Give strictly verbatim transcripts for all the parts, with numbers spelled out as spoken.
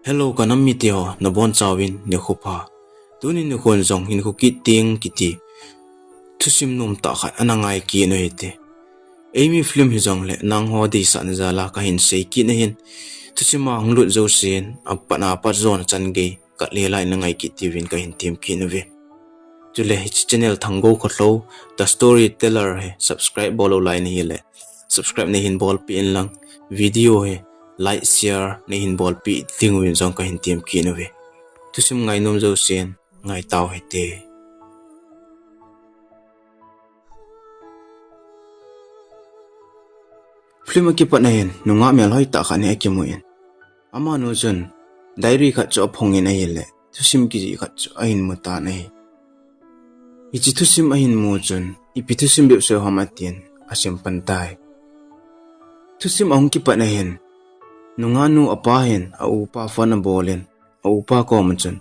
Hello, ka nam mite ho, nabonchauvin nikho pha. Tuni nikhon jong hinkho kit ding kiti thusim nom tah khat ana ngai kit u hite. Eimi film hijongle nangho deisahna jal'a kahin sei kit ahin, thusim a hung lut jousen apat apat jona chan gei khat le lai na ngai kit diuvin kahin tem kit uve. Chule hiche channel Thanggou Kholou The Storyteller hi subscribe bol lou lai nahile subscribe neihin bolpeh in lang, video hi like, share neihin bolpeh ding uvin jong kahin tem kit uve. Thusim ngainom jousen ngai tau hite. Film akipatna hin nungah melhoi tah khat hi akimun, amanu chun diary khat chu aphongin ahile thusim kijih khat chu ahin mu tan ahi. Hiche thusim ahin mu chun, ipi thusim bep seh ham atin asim pan tai. Thusim ahung kipatna hin nungahnu apa hin aupa phone abolin, aupa koma chun,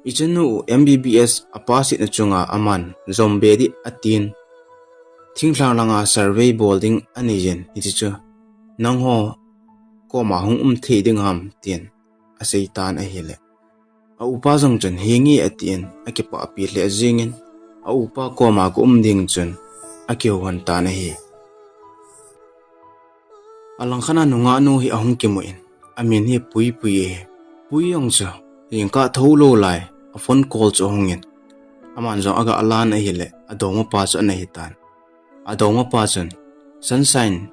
ichanu u MBBS apass na chunga aman jom be ding atin, thinglhang langa survey bol ding aneiyin, hiche chu nangho koma hung um thei ding ham tin asei tan ahile, aupa jong chun henge atin akipahpi lheh jengin, aupa koma ga um ding chun akihou lhon tan ahi. Alangkhat a nungahnu hi ahung kimun, amin hi Puipui ahi. Pui jong chu jingkah thoulou lai a phone call chu ahungin, aman jong aga lan ahile adongmapa chu ana hitan. Adongmapa chun, Sunshine,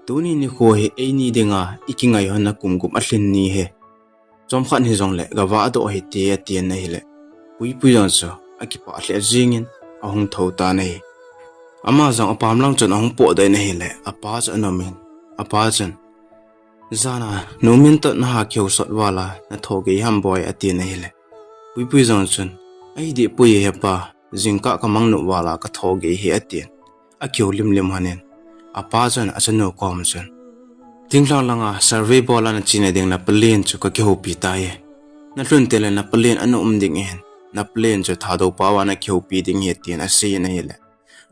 tuni nikho hi eini dinga ikingai lhon na kum gup alhin ni hi, chomkhat hijongle gavah doh hite atin ahile, Puipui jong chu akipah lheh jengin ahung thou tan ahi. Ama jong apam lang chun ahung potdoh in ahile apa chu ana umin, apa chun, jana nu Min toh naha kihou sot vala natho gei ham boi atin ahile, Puipui jong chun, ahideh poi hepa, jingkah kamang nop vala katho gei hi atin akihou limlim lhonin, apa chun achanu koma chun, thinglhang langa survey bola nachena ding na plane chu kakihoupi tai. Nalhun tengle na plane ana um ding ahin, na plane chu Thadou pao a nakihoupi ding ahi tin aseiyin ahile,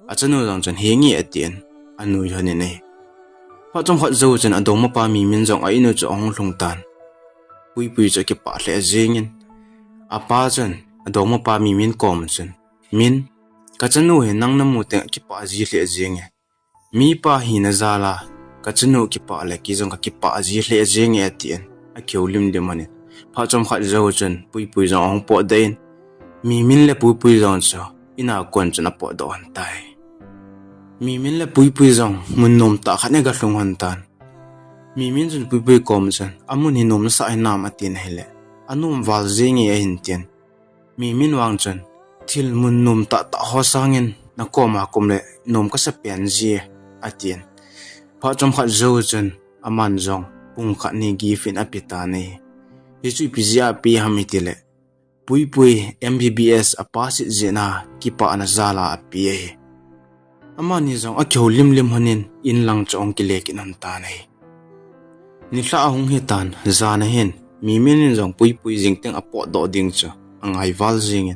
achanu jong chun henge atin anui lhonin ahi. Phat chomkhat jou chun adongmapa Mimin jong a in u chu ahung lhung tan. Puipui chu akipah lheh jengin, apa chun adongmapa Mimin koma chun, Min, kachanu hi nang namu teng akipah ji lheh jenge. Mipa hina jal'a kachanu kipah le kei jong kakipah ji lheh jenge atin akihou limlim lhonin, phat chomkhat jou chun Puipui jong ahung potdoh in, Mimin le Puipui jong chu in a kon chun apotdoh lhon tai. Mimin le Puipui jong mun nom tah khat a aga lhung lhon tan. Mimin chun Puipui koma chun, amun hi nom nasah hinam atin ahile, anom val jenge ahin tin, Mimin vang chun, thil mun nom tahtah ho sangin nakoma kaum le nom kasa pen ji e atin, phat chomkhat jou chun aman jong pung khat ni gift in ape tan ahi. Hichu ipi jeh a ape ham itile, Puipui MBBS apass jeh a kipana jal'a ape ahi. Amani jong akihou limlim lhonin in lang chu ahung kile kit lhon tan ahi. Nilhah ahung hitan, jan ahin Mimin in jong Puipui jingteng apotdoh ding chu angai val jengin,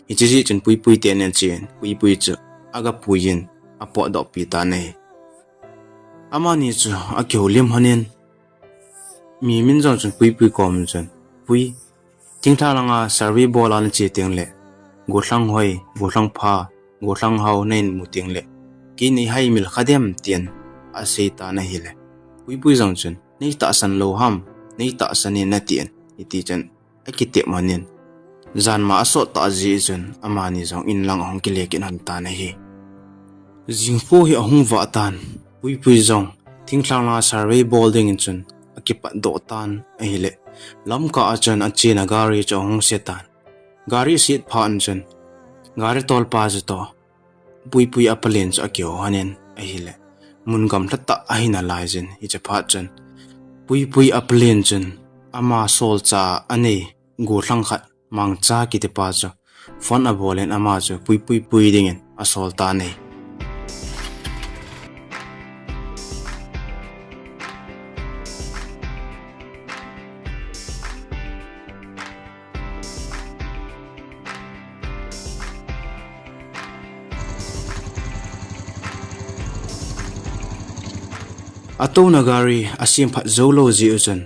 hiche jeh chun Puipui te in achen, Puipui chu aga puiyin apotdoh pi tan ahi. Amani chu akihou lim lhonin, Mimin jong chun Puipui koma chun, Pui, thinglhang langa survey bola nache tengle, gollhang hoi, gollhang pha, gollhang hao nahin mu tengle, kei neihaimil kha dem tin asei tan ahile, Puipui jong chun, nei tahsan lou ham, nei tahsan in atin, hiti chun akitep lhonin, janma asot tah jeh chun amani jong in lang ahung kile kit lhon tan ahi. Jingkah hi ahung vah tan, Puipui jong thinglhang langa survey bol dingin chun akipatdoh tan ahile, lamkah a chun achena gari chu ahung se tan. Gari aset phat chun gari tolpa chu toh Puipui a plane chu akihou lhonin ahile, mun gamlha tah ahi nalaijin, hiche phat chun Puipui a plane chun ama solchah anei gollhang khat Mangcha kitipa chu phone abolin ama chu Puipui pui dingin asol tan ahi. Atouna gari asemphat joulou jeh u chun,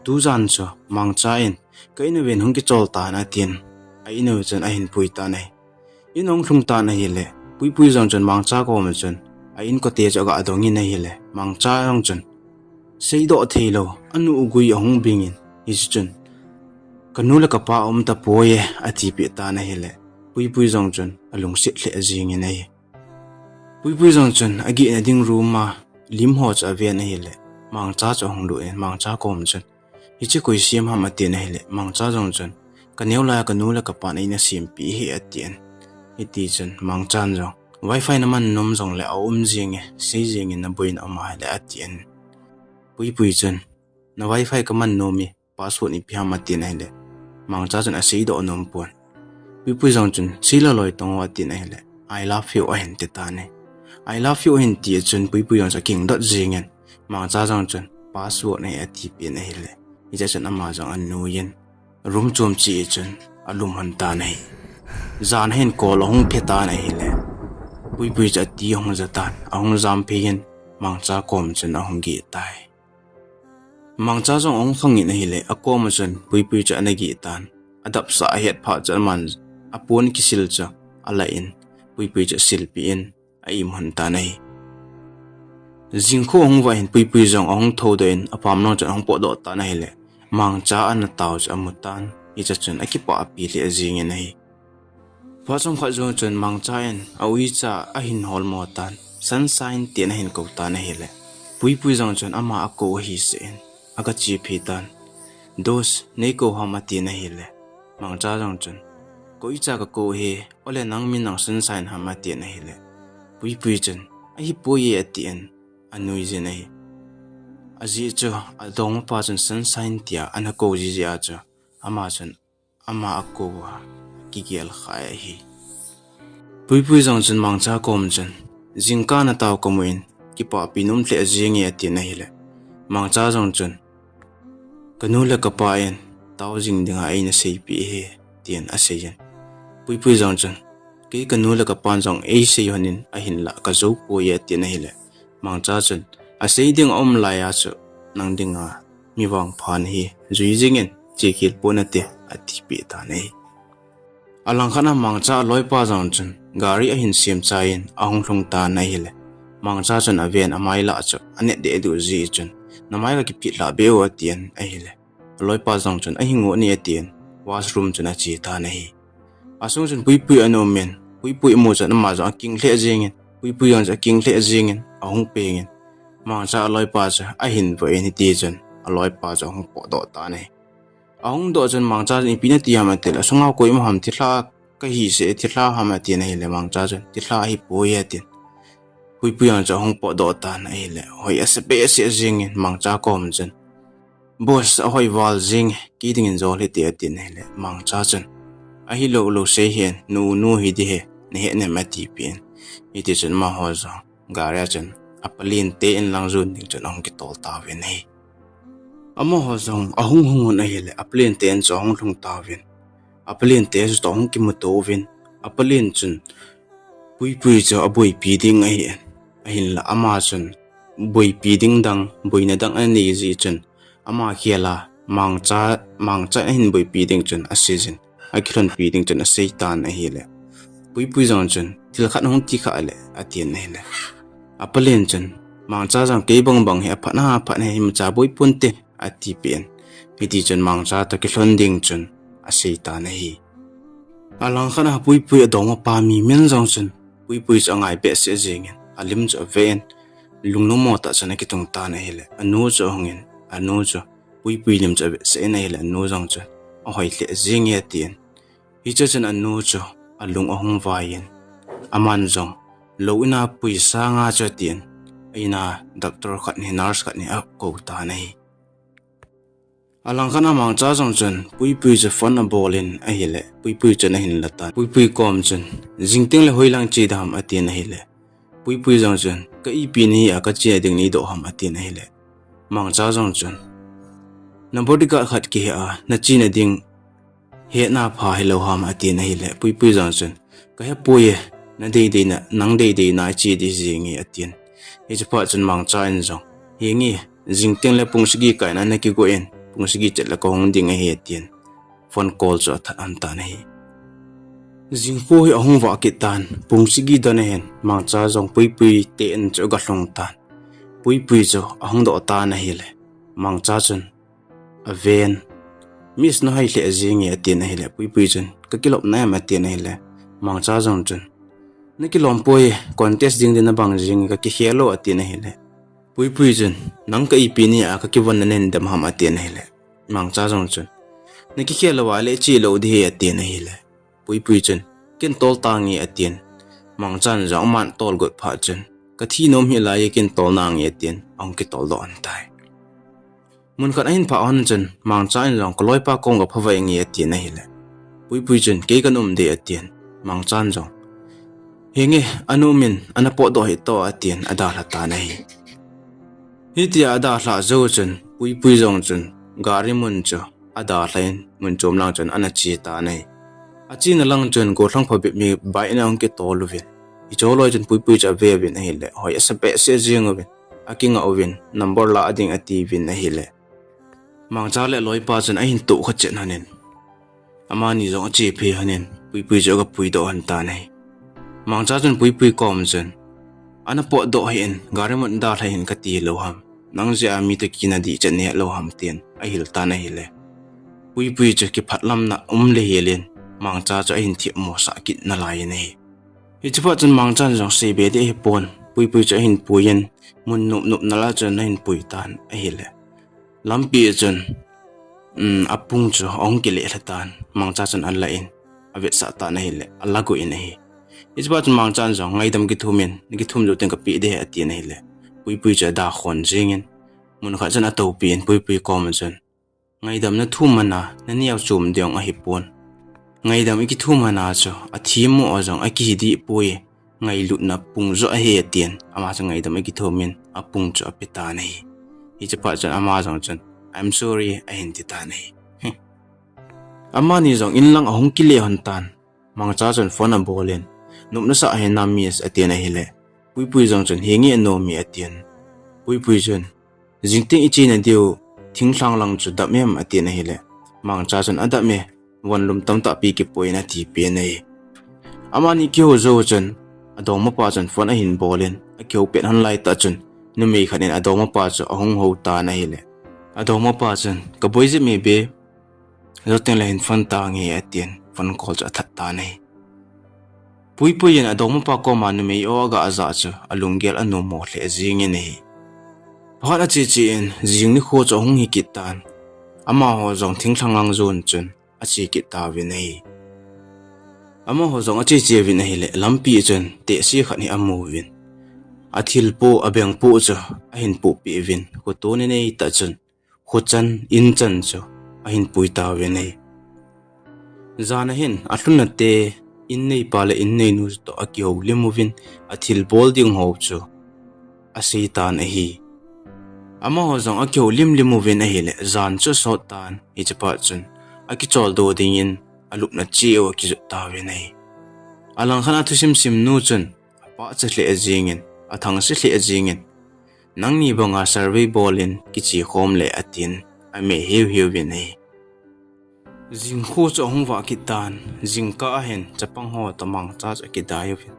tujan chu Mangcha in Ka in uva hung kichol tan atin, a in u chun ahin pui tan ahi. In ahung lhung tan ahile, Puipui jong chun Mangcha koma chun a inkote chu aga dong in ahile, Mangcha jong chun seidoh theilou, anu ugui ahung bing in, hiche chun, "Kanu le kapa aum tapoi e," atipeh tan ahile, Puipui jong chun alungset lheh jeng in ahi. Puipui jong chun agehna ding room a lim ho chu aven ahile, Mangcha chu ahung lut in, Mangcha koma chun, "Hiche koi sem ham?" atin ahile, Mangcha jong chun, "Kaneo laiya kanu le kapan eina sempeh ahi," atin. Hiti chun Mangchan jong, "Wi-Fi naman nom jongle aum jenge, sei jengin naboina um ahile," atin. Puipui chun, "Na Wi-Fi kaman nom e, password ipi ham?" atin ahile, Mangcha chun aseidoh nom pon. Puipui jong chun, "Sei loi loi tong o," atin ahile, "I love you," ahin ti tan ahi. "I love you," ahin ti chun Puipui jong chun akingdot jeng in, Mangcha jong chun, "Password ahi," atipeh in ahile, hiche chun ama jong anui in, room chom cheh chun alum lhon tan ahi. Jan ahin kol ahung phe tan ahile, Puipui chu ati ahung ja tan, ahung jam phei in, Mangcha kom chun ahung geh tai. Mangcha jong ahung khang in ahile, akoma chun Puipui chu ana geh tan. Adapsah ahet phat chun aman apon kisil chu alah in, Puipui chu asilpeh in, a-im lhon tan ahi. Jingkah ahung vah in Puipui jong ahung thoudoh in, apam lang chun ahung potdoh tan ahile, Mangcha ana tao chu amu tan, hiche chun akipahpi lheh jeng in ahi. Phat chomkhat jou chun Mangcha in a-uicha ahin holmo tan, Sunshine tin ahin kou tan ahile, Puipui jong chun ama akou ahi seh in, aga chepi tan. "Dost, nei kou ham?" atin ahile, Mangcha jong chun, "Koi cha kakou hi, ole nang min nang Sunshine ham?" atin ahile, Puipui chun, "Ahipoi e," atin, anui jin ahi. Ajeh chu, adongmapa chun Sunshine tia ana kou jiji a chu, ama chun ama akou a, kigel khai ahi. Puipui jong chun Mangcha kom chun, "Jingkah natao kamu in, kipahpi nom lheh jenge," atin ahile, Mangcha jong chun, "Kanu le kapa in tao jing dinga eina seipeh ahi," tin asei in. Puipui jong chun, "Kei kanu le kapan jong eisei lhon in ahinlah kajou poi e," atin ahile, Mangcha chun, "Asei ding aum laiya chu nang dinga mi vangpha nahi, jui jing in, chekhel pon nate," atipeh tan ahi. Alangkhat a Mangcha aloipa jong chun gari ahin sem chai in ahung lhung tan ahile, Mangcha chun aven amai lah chu anet deh duh jeh chun, "Namai kakiphit lhah beh o," atin ahile, aloipa jong chun, "Ahi ngot ni," atin, washroom chun ache tan ahi. Asung chun Puipui ana um in, Puipui amu chun ama jong aking lheh jeng in, Puipui jong chu aking lheh jeng in, ahung peng in, Mangcha aloipa chu ahin vo in, hiti chun aloipa chu ahung potdoh tan ahi. Ahung doh chun Mangcha chun, "Ipi nati ham?" atin, "Asunga koima ham, thilha kahi seh, thilha ham?" atin ahile, Mangcha chun, "Thilha ahipoi e," atin. Puipui jong chu ahung potdoh tan ahile, hoi asa behseh jeng in Mangcha kom chun, "Boss, ahoi val jeng e, kei dingin jol hite," atin ahile, Mangcha chun, "Ahilou lou sei hen, nu nu hi ding ahi, nahet nem?" atipeh in. Hiti chun amaho jong gari a chun apalente in lang jon ding chun ahung kitol tauvin ahi. Amaho jong ahung hung un ahile, apalente in chu ahung lhung tauvin, apalente chu toh ahung kimuto uvin, apalen chun Puipui chu aboipi ding ahi in, ahinla ama chun boipi ding dang, boina dang anei jeh chun, ama khel a Mangcha, Mangcha ahin boipi ding chun asei jin, akilhonpi ding chun asei tan ahile, Puipui jong chun, "Thil khat hung ti khah le," atin ahile, apalen chun, "Mangcha jong kei bang bang hi aphat na, aphat na, imacha boi ponte," atipeh in. Hiti chun Mangcha toh kilhon ding chun asei tan ahi. Alangkhat a Puipui adongmapa Mimin jong chun Puipui chu angai behseh jeng in, alim chu ave in, lungnom mo tah chun akitung tan ahile, anu chu ahung in, anu chu Puipui lim chu avetsah in ahile, anu jong chun, "Ahoi lheh jeng e," atin. Hiche chun anu chu alung ahung vai in, aman jong, "Lou in a pui sanga chu," atin, a in a doctor khat ni, nurse khat ni akou tan ahi. Alangkhat a Mangcha jong chun Puipui chu phone abol in ahile, Puipui chun ahin la tan. Puipui kom chun, "Jing tengle hoilang che ding ham?" atin ahile, Puipui jong chun, "Ka ipi nahi a, kachena ding neidoh ham?" atin ahile, Mangcha jong chun, "Na bodyguard khat kihe a, nachena ding hetna pha hilou ham?" atin ahile, Puipui jong chun, "Kahepoi e, nadei dei na, nang dei dei na che ding jenge," atin. Hiche phat chun Mangcha in jong, "Henge, jing tengle pung sagi kaina nakigo in, pung sagi chet le kahung ding ahi," atin. phone call chu athat hon tan ahi. Jingkho hi ahung vah kit tan, pung sagi don ahin, Mangcha jong Puipui te in chu aga lhung tan. Puipui chu ahung doh tan ahile, Mangcha chun aven, "Miss, nahai lheh jenge," atin ahile, Puipui chun, "Kakilop na em?" atin ahile, Mangcha jong chun, "Nakilom poi, contest ding din nabang jenge, kakikhel lou," atin ahile, Puipui chun, "Nang ka ipi ni a kakivon na nen dem ham?" atin ahile, Mangcha jong chun, "Nakikhel lou a le che lou ding ahi," atin ahile, Puipui chun, "Kin tol tange," atin. Mangchan jong aman tol got phat chun, "Kathi nom hi lai, kin tol nange," atin, ahung kitol doh hon tai. Mun khat ahin phah hon chun, Mangcha in jong, "Kaloipa kom ga phavai nge," atin ahile, Puipui chun, "Kei kan um ding," atin. Mangchan jong, "Henge, ana um in, ana potdoh hih to," atin, adalha tan ahi. Hitia adalhah jou chun, Puipui jong chun, gari mun chu adalhan, mun chom lang chun ana che tan ahi. Achena lang chun, gollhang phabep mi bike in ahung kitol uvin. Hiche loi chun Puipui chu ave uvin ahile, hoi asa behseh jeng uvin. Akingah uvin, number la ding ati uvin ahile, Mangcha le aloipa chun ahin tohkha chet hon in, amani jong ache phei hon in, Puipui chu aga puidoh hon tan ahi. Mangcha chun Puipui kom chun, "Ana potdoh hih in, gari mun dalha hih in kati lou ham? Nang jeh a mi toh kina dih chet nahet lou ham?" tin ahil tan ahile, Puipui chu kiphatlamna um le hel in, Mangcha chu ahin themmo sah kit nalai in ahi. Hiche phat chun Mangchan jong seibe ding ahipon, Puipui chu ahin pui in, mun nop nop na lah chun ahin pui tan ahile, lampi a chun, um, apung chu ahung kile lha tan, Mangcha chun alah in, avetsah tan ahile, ala got in ahi. Hiche phat chun Mangchan jong, "Ngaidam kithum in, nakithum jou teng kapeh ding ahi," atin ahile, Puipui chu ada khon jeng in, mun khat chun atoupi in, Puipui kom chun, "Ngaidam nathum man a, naneo chom ding ahipon. Ngaidam ikithum man a chu, athemmo a jong akihi dih poi, ngailutna pung joh ahi," atin, ama chu ngaidam akithum in, apung chu ape tan ahi. Hiche phat chun ama jong chun, "I'm sorry," ahin ti tan ahi. Amani jong in lang ahung kile hon tan. Mangcha chun phone abol in, "Nop nasah hinam miss?" atin ahile, Puipui jong chun, "Henge, anom e," atin. Puipui chun, "Jingteng ichena diu thinglhang lang chu dam em?" atin ahile, Mangcha chun, "Adam e, von lum tamtah pi kipui in," ati pen ahi. Amani kihou jou chun, adongmapa chun phone ahin bol in, akihou pet hon lai tah chun, numei khat in adongmapa chu ahung hou tan ahile, adongmapa chun, "Kaboi jep e be, jou teng le hin phone tange," atin, phone call chu athat tan ahi. Puipui in adongmapa koma numei o aga ajah chu, alunggel anom mo lheh jeng in ahi. Phat ache che in, jing nikho chu ahung hi kit tan. Amaho jong thinglhang lang jon chun, ache kit tauvin ahi. Amaho jong ache che uvin ahile, lampi a chun, tehse khat hi amu uvin. Athilpo, abengpo chu, ahin pohpeh uvin, khoto nei nei tah chun, khochan, in chan chu ahin pui tauvin ahi. Jan ahin, alhunna te, in neipa le in neinu toh akihoulim uvin, athilbol ding ho chu asei tan ahi. Amaho jong akihoulim lim uvin ahile, jan chu asot tan, hiche phat chun, akicholdo dingin, alupna cheh u akijot tauvin ahi. Alangkhat a thusim simnu chun, apahcha lheh jeng in, athangse lheh jeng in, "Nangni banga survey bol in kiche khom le," atin, ameh hiu hiu vin ahi. Jingkho chu ahung vah kit tan, jingkah ahin, chapang ho toh Mangcha chu akidai uvin.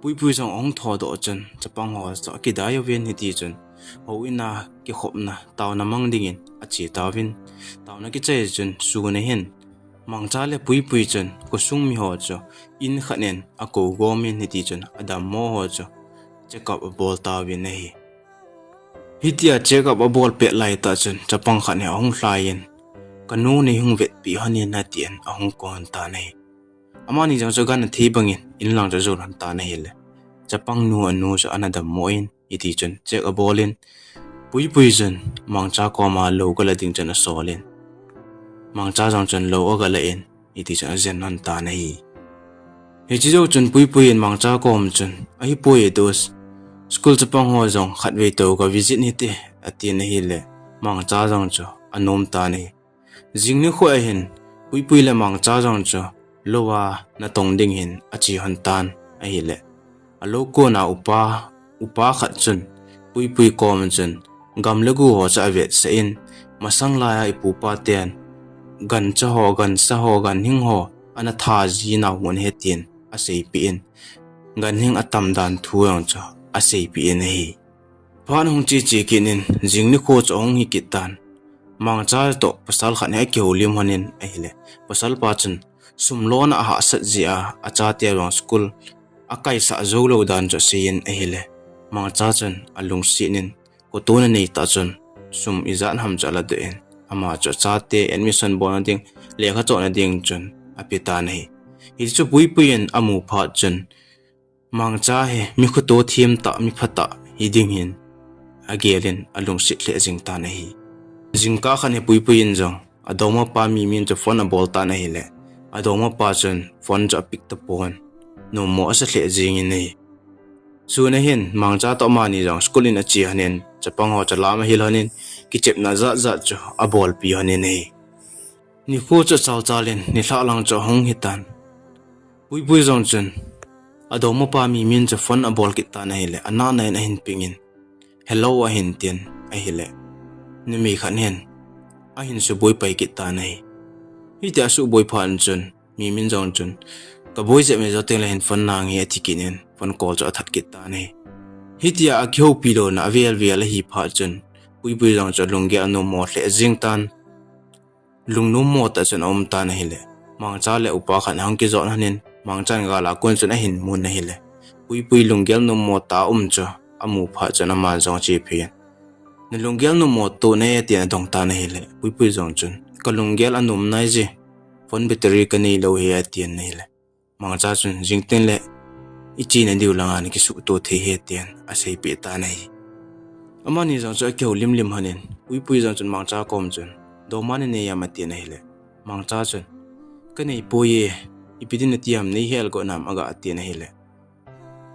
Puipui jong ahung thodoh chun, chapang ho toh akidai uvin, hiti chun, houin a kikhopna, taona mang dingin ache tauvin, taona kichai chun, sun ahin, Mangcha le Puipui chun, khosung miho chu, in khat in akou gom in, hiti chun, adammo ho chu, check up abol tauvin ahi. Hitia check up abol pet laitah chun, chapang khat hi ahung lhai in, "Kanu nei hung vetpeh hon in," atin, ahung kou hon tan ahi. Amani jong chu gan athei bangin, in lang chu ajon hon tan ahile, chapang nu anu chu ana dammo in, hiti chun, check abol in, Puipui chun, Mangcha koma lou gala ding chun asol in, Mangcha jong chun lou agala in, hiti chun ajen hon tan ahi. Hiche jou chun Puipui in Mangcha kom chun, "Ahipoi e dos, school chapang ho jong khatvei toh ga visit hite," atin ahile, Mangcha jong chu anom tan ahi. Jing nikho ahin, Puipui le Mangcha jong chu lou a natong ding hin ache hon tan ahile, alou kona upa, upa khat chun, Puipui kom chun, gam le gu ho chu avetsah in, masang laiya ipupa ten, gancha ho, gansa ho, ganhing ho ana tha ji nau mun ahi tin aseipeh in, ganhing atam dan thu jong chu aseipeh in ahi. Phat ahung che che kit in, jing nikho chu ahung hi kit tan. Mangcha toh pasal khat hi akihoulim lhon in ahile, pasal pa chun sum lona ahahsat jeh a, achate jong school akaisah jou lou dan chu asei in ahile, Mangcha chun alungset in, kho tona nei tah chun sum ijat ham chu aladoh in, ama chu achate admission bolna ding, lekha chohna ding chun ape tan ahi. Hichu Puipui in amu phat chun, Mangcha hi mi khoto them tah, mi phatah hiding hin agel in alungset lheh jing tan ahi. Jingkah khat hi Puipui in jong adongmapa Mimin chu phone abol tan ahile, adongmapa chun phone chu apick tapon, nommo asa lheh jeng in ahi. Sun ahin Mangcha toh amani jong school in ache lhon in, chapang ho chu lam ahil lhon in, kichepna jat jat chu abolpi lhon in ahi. Nikho chu achal chal in, nilhah lang chu ahung hitan. Puipui jong chun adongmapa Mimin chu phone abol kit tan ahile, anahna in ahin pick in, hello ahin tin ahile, numei khat hin ahin suboi pai kit tan ahi. Hitia asuboi phat chun Mimin jong chun, kaboi jep me, jou tengle hin phone nange, ati kit in phone call chu athat kit tan ahi. Hitia akihoupi louna avel vel ahi phat chun Puipui jong chu lunggel anommo lheh jeng tan. Lungnommo tah chun aum tan ahile, Mangcha le upa khat ahung kijot lhon in, Mangchan gal a kon chun ahin mun ahile, Puipui lunggel nommo tah a um chu amu phat chun aman jong achephei in, nalunggel nommo toh ne, tin adong tan ahile, Puipui jong chun, kalunggel anom nai je, phone battery kanei lou ahi, atin ahile, Mangcha chun, jing tengle ichena diu langa nakisuhto thei ahi, tin aseipeh tan ahi. Amani jong chu akihoulim lim lhon in, Puipui jong chun Mangcha kom chun, dongma nanei am, atin ahile, Mangcha chun, kanei poi e, ipi din nati ham, neihel got nam aga, atin ahile,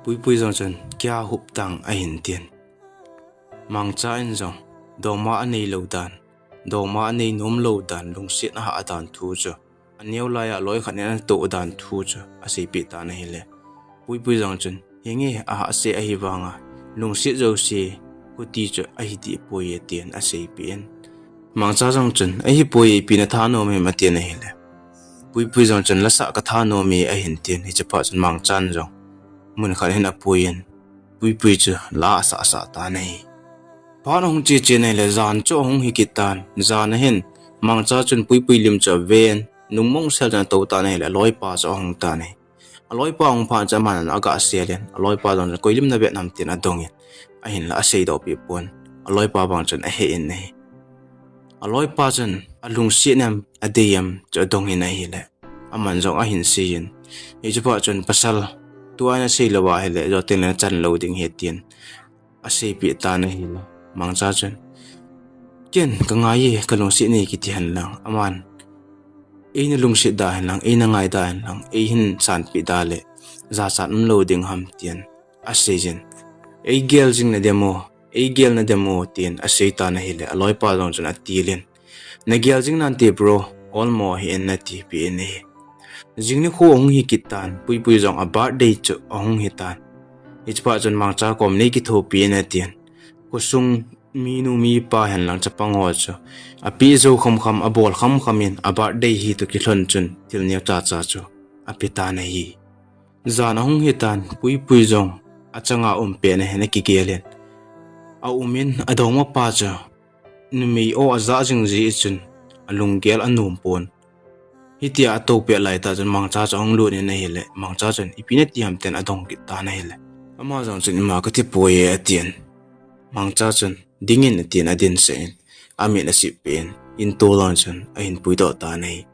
Puipui jong chun, kya huptang, ahin tin. Mangcha in jong dongma anei lou dan, dongma anei nom lou dan, lungset ahah dan thu chu, aneo laiya loi khat in anatoh dan thu chu aseipeh tan ahile, Puipui jong chun, henge, ahahsa ahivanga lungset jouse khuti chu ahi deh poi e, tin aseipeh in, Mangcha jong chun, ahipoi e, ipi natha nom em, atin ahile, Puipui jong chun, lasah katha nom e, ahin tin. Hiche phat chun Mangchan jong mun khat hin apui in, Puipui chu la asah sah tan ahi. Phat ahung che che in ahile, jan chu ahung hi kit tan. Jan ahin Mangcha chun Puipui lim chu aven, nungmong sel chun atou tan ahile, aloipa chu ahung tan ahi. Aloipa ahung phat chun aman aga sel in, aloipa jong chun, koi lim navet ham, tin adong in, ahinla aseidoh peh pon, aloipa vang chun ahe in ahi. Aloipa chun alungset em, adei em chu adong in ahile, aman jong ahin sei in, hiche phat chun, pasal, tua nasei louva ahile, jou tengle nachan lou ding ahi, tin aseipeh tan ahile, Mangcha chun, ken kangai e, kalungset nei kiti henlang, aman eina lungset da henlang, eina ngai da henlang, eihin sanpeh da le jachat umlou ding ham, tin aseijin, eigel jing nadem o, eigel nadem o, tin asei tan ahile, aloipa jong chun atil in, nagel jing nante bro, olmo ahi in, atipeh in ahi. Jing nikho ahung hi kit tan, Puipui jong a birthday chu ahung hi tan. Hiche phat chun Mangcha kom nei kithopi in atin, khosung minu mipa henlang chapang ho chu apeh jou khamkham, abol khamkham in, a birthday hi toh kilhon chun thil neocha cha chu ape tan ahi. Jan ahung hi tan, Puipui jong achanga um pet ahin akigel in, aum in, adongmapa chu numei o ajah jing jeh chun alunggel anom pon. Hitia atou pet laitah chun Mangcha chu ahung lut in ahile, Mangcha chun, ipi nati ham, tin adong kit tan ahile, ama jong chun, ima kati poi e, atin. Mangcha chun, ding in, atin, adinsah in, amit asip peh in, in tol lang chun ahin puidoh tan ahi.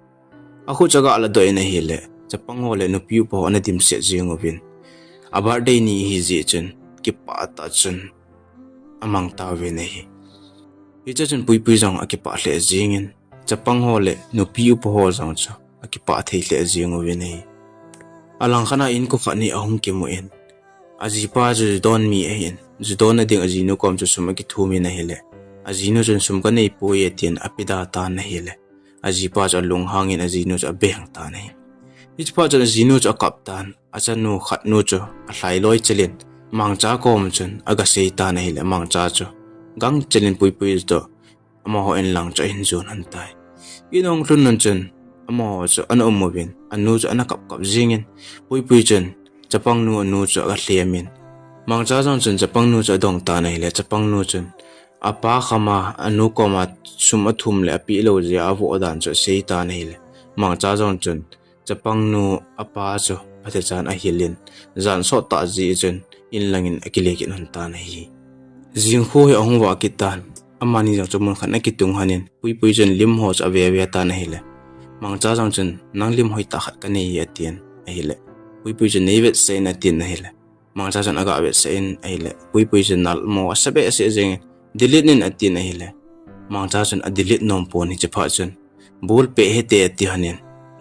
Akhut chu aga ladoh in ahile, chapang ho le nupi upa ho ana dimset jeng uvin, a birthday ni ahi jeh chun kipah tah chun amang tauvin ahi. Hiche chun Puipui jong akipah lheh jeng in, chapang ho le nupi upa ho jong chu akipah thei lheh jeng uvin ahi. Alangkhat a inko khat hi ahung kimu in, ajipa chu ju don mi ahin, ju donna ding ajinu kom chu sum akithum in ahile, ajinu chun, sum kanei poi e, tin apeh da tan ahile, ajipa chu alunghang in ajinu chu abeng tan ahi. Hiche phat chun ajinu chu akap tan, achanu khatnu chu alhai loi chel in, Mangcha kom chun aga sei tan ahile, Mangcha chu gangchel in Puipui toh amaho in lang chu ahin jon lhon tai. In ahung lhun un chun, amaho chu ana um uvin, anu chu ana kap kap jingin, Puipui chun, chapangnu anu chu aga lhemin. Mangcha jong chun chapangnu chu adong tan ahile, chapangnu chun, apa khama, anu koma sum athum le apeh lou jeh a avoh dan chu asei tan ahile, Mangcha jong chun, chapangnu apa chu phatechan ahilin, jan sot tah jeh chun, in langin akile kit lhon tan ahi. Jingkho hi ahung vah kit tan, amani jong chu mun khat in akitung lhonin, Puipui chun lim ho chu ave ve tan ahile, Mangcha jong chun, nang lim hoitah khat kanei e atin ahile, Puipui chun, nei vetsah in atin ahile, Mangcha chun aga vetsah in ahile, Puipui chun nalmo asa behseh jengin, delete in atin ahile, Mangcha chun adelete nom pon, hiche phat chun, ball peh hite ati lhonin,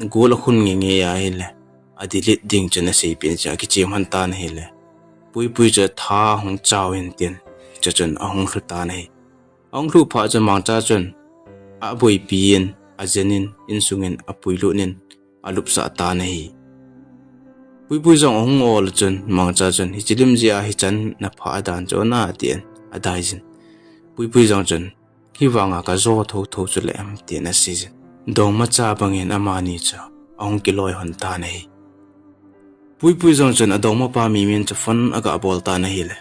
goal akhun ngeingei ahile, adelete ding chun aseipeh in chun akichem lhon tan ahile, Puipui chu tha hung chau hin tin, chuchun ahung lhu tan ahi. Ahung lhu phat chun Mangcha chun aboipi in, ajen in, insungin apuilut in, alupsah tan ahi. Puipui jong ahung ol chun Mangcha chun, hiche lim jeh a hichan naphah dan chu na atin, adaijin. Puipui jong chun, hivanga kajo thotho chule em tin aseijin. Dongmacha bangin amani chu ahung kiloi lhon tan ahi. Puipui jong chun adongmapa Mimin chu phone aga bol tan ahile,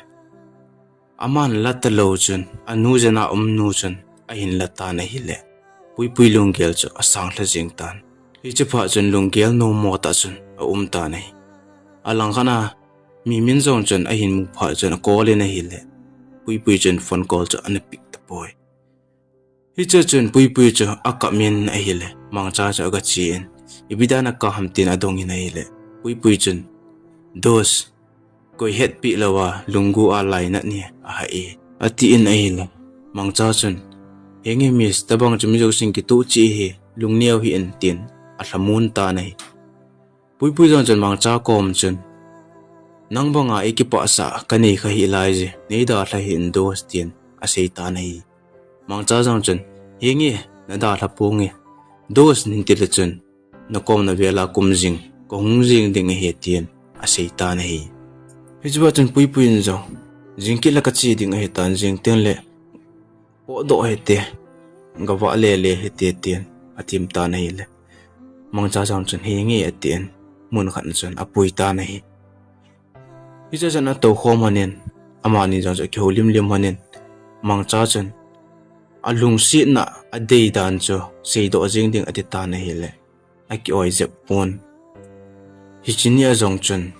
aman la talou chun, anu jena umnu chun ahin la tan ahile, Puipui lunggel chu asang lha jeng tan. Hiche phat chun lunggel nommo tah chun aum tan ahi. Alangkhat a Mimin jong chun ahin mu phat chun acall in ahile, Puipui chun phone call chu ana pick tapoi. Hiche chun Puipui chu akap in ahile, Mangcha chu aga che in, ipi dia nakap ham tin adong in ahile, Puipui chun, dos, koi hetpi louva lunggu a lainat ni ahai e, atin ahile, Mangcha chun, henge miss, tabang chu mi jousen kitoh cheh hi, lungneo hih in tin alhamon tan ahi. Puipui jong chun Mangcha kom chun, nang banga ikipahsah kanei kha hih laije, neidalha hih in dos tin asei tan ahi. Mangcha jong chun, henge, nadalha ponge, dos nin tile chun, nakom na vela kum jing, kahung jing ding ahi tin asei tan ahi. Hiche phat chun Puipui in jong, jing kit le kache ding ahitan, jing tengle potdoh hite, gavah lele hite tin atim tan ahile, Mangcha jong chun henge atin, mun khat na chun apui tan ahi. Hiche chun atoukhom lhonin, amani jong chu akihoulim lim lhonin, Mangcha chun alungsetna adei dan chu seidoh jeng ding ati tan ahile, akioi jep pon. Hiche nia jong chun,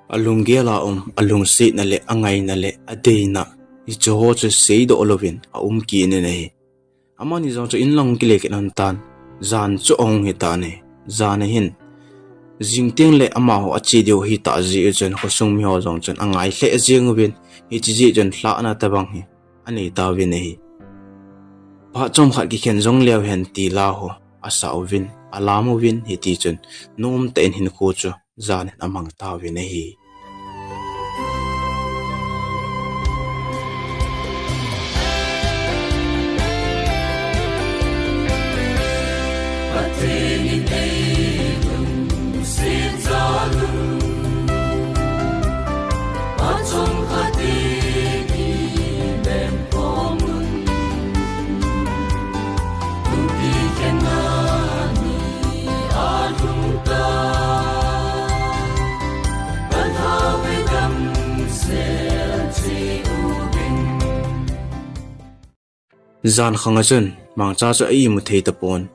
alunggel a um, alungsetna le angaina le adeina, hicheho chu seidoh louvin aum kit in ahi. Amani jong chu inlang kile kit lhon tan, jan chu ahung hi tan ahi. Jan ahin, jing tengle amaho ache diu ahitah jeh chun, khosung miho jong chun angai lheh jeng uvin, hiche jeh chun lhahna tobang hi anei tauvin ahi. Phat chomkhat kikhen jong leu hen ti la ho asah uvin, alam uvin, hitichun nomtah in hinkho chu jan in amang tauvin ahi. Jan khang a chun Mangcha chu a imu thei tapon,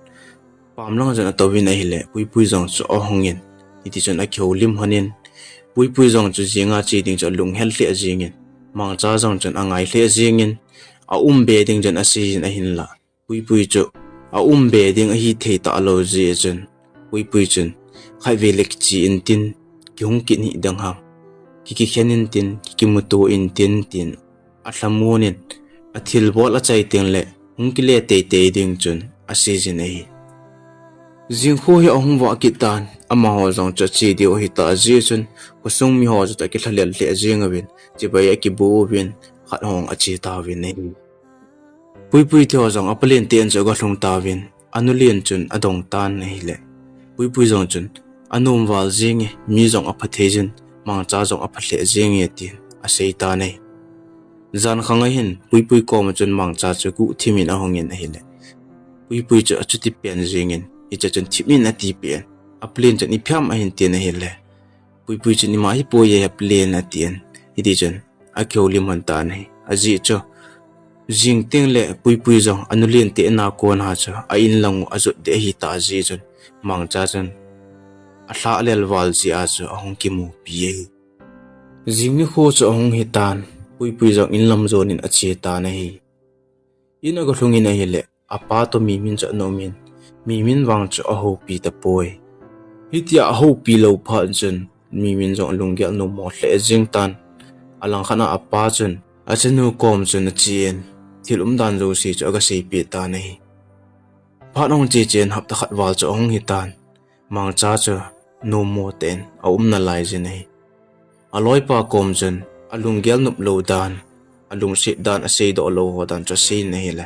pam lang a chun atouvin ahile, Puipui jong chu ahungin, hitichun akihoulim lhonin, Puipui jong chu jinga che ding chu alunghel lheh jengin, Mangcha jong chun angai lheh jengin, aumbe ding chun aseijin ahinla, Puipui chu aumbe ding ahithei talou jeh chun, Puipui chun, khatvei le kiche intin, kihung kit hih ding ham, kikikhen intin, kikimuto intin, tin alhamon in, athilbol achai tengle hung kile teitei ding chun aseijin ahi. Jingkho hi ahung vah kit tan, amaho jong chu ache diu ahitah jeh chun, khosung miho chu toh akilhalel lheh jeng uvin, chibai akibu uvin, khat hung ache tauvin ahi. Puipui teho jong apalen ten chu agalhung tauvin, anulen chun adong tan ahile, Puipui jong chun, anom val jenge, mi jong apha thei jin, Mangcha jong apha lheh jenge, tin asei tan ahi. Jan khang ahin Puipui koma chun Mangcha chu guhthimin ahungin ahile, Puipui chu achuti pen jingin, hiche chun thip in ati pen. A plane chun iphiam ahin tin ahile. Puipui chun ima hi poi e a plane atin. Hiti chun akihoulim hon tan ahi. Ajeh chu jing teng le Puipui jong anu lien te ana kon a chu a inlang u ajot deh ahi ta jeh chun Mangcha chun alha lel val jeh a chu ahung kimupi ahi. Jing nikho chu ahung hitan, Puipui jong inlam jon in ache tan ahi. In aga lhung in ahile, apa toh Mimin chu ana um in, Mimin vang chu ahoupi tapoi. Hitia ahoupi lou phat chun, Mimin jong alunggel numo lheh jing tan. Alangkhat a apa chun, achanu kom chun achen, thil umdan jouse chu aga seipeh tan ahi. Phat ahung che chen hapta khat val chu ahung hitan. Mangcha chu numo tah in aum nalai jin ahi. Aloipa kom chun alunggel nop lou dan, alungset dan, aseidoh lou ho dan chu asei in ahile.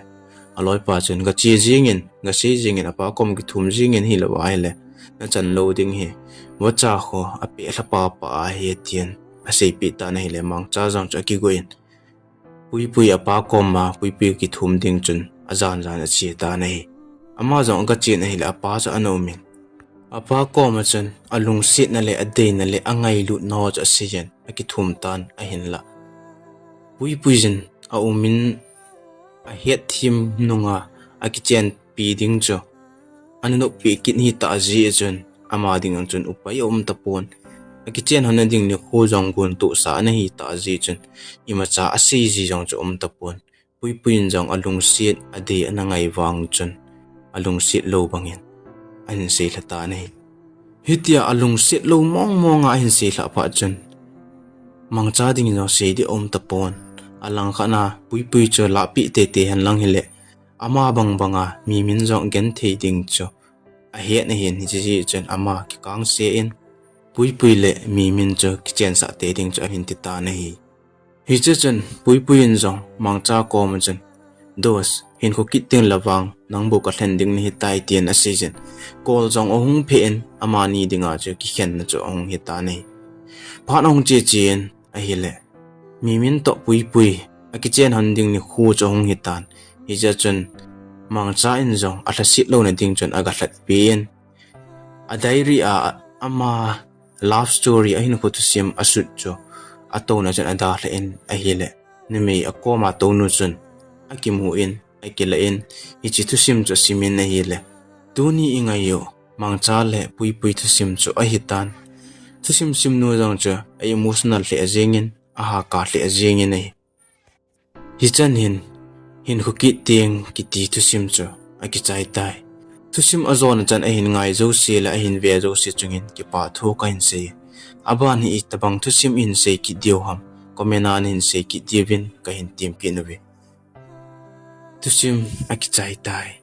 Aloipa chun gache jingin, gasei jingin, apa kom kithum jingin hilou ahile, nachan lou ding ahi. Vacha ho apeh lha papa ahi atin aseipeh tan ahile, Mangcha jong chu akigo in. Puipui apa koma, Puipui kithum ding chun ajan jan ache tan ahi. Ama jong aga chen ahile apa chu ana um in. Apa koma chun alungsetna le adeina le angailutna ho chu asei in akithum tan ahinla. Puipui jin aum in ahetthem nunga akichenpi ding chu ana noppi kit ahi ta jeh chun ama ding jong chun upai aum tapon. Akichen lhon na ding nikho jong gontohsa ana hi ta jeh chun imacha asei ji jong chu um tapon. Puipui in jong alungset adei ana ngai vang chun alungset lou bangin ahin seilha tan ahi. Hitia alungset lou mong monga ahin seilhah phat chun Mangcha ding jong sei ding aum tapon. Alangkhat a Puipui chu lahpeh teitei henlang hile, ama bang banga Mimin jong genthei ding chu ahet ahin, hiche jeh chun ama kikangse in Puipui le Mimin chu kichensah tei ding chu ahin ti tan ahi. Hiche chun Puipui in jong Mangcha koma chun, Dos, hinkho kit teng le vang nang bou kalhen ding nahitai, tin asei jin. Kol jong ahung phe in amani dinga chu kikhenna chu ahung hitan ahi. Phat ahung che chen ahile, Mimin toh Puipui akichen lhon ding nikho chu ahung hitan. Hiche chun Mangcha in jong alhaset louna ding chun aga lhatpeh in, a diary a ama love story, ahinkho thusim asut chu atouna chun adalha in ahile, numei akoma tounu chun akimu in, akilah in, hiche thusim chu asimin ahile, Tuni ingai u Mangcha le Puipui thusim chu ahitan. Thusim simnu jong chu a emotional lheh jengin, ahakha lheh jengin ahi. Hichan hin, hinkho kit teng kiti thusim chu akichai tai. Thusim ajona chan ahin ngai jouse le ahin ve jouse chungin kipa thu kahin sei. Aban hi itobang thusim ihin sei kit diu ham, comment a nahin sei kit diuvin kahin temkit uve. Thusim akichai tai.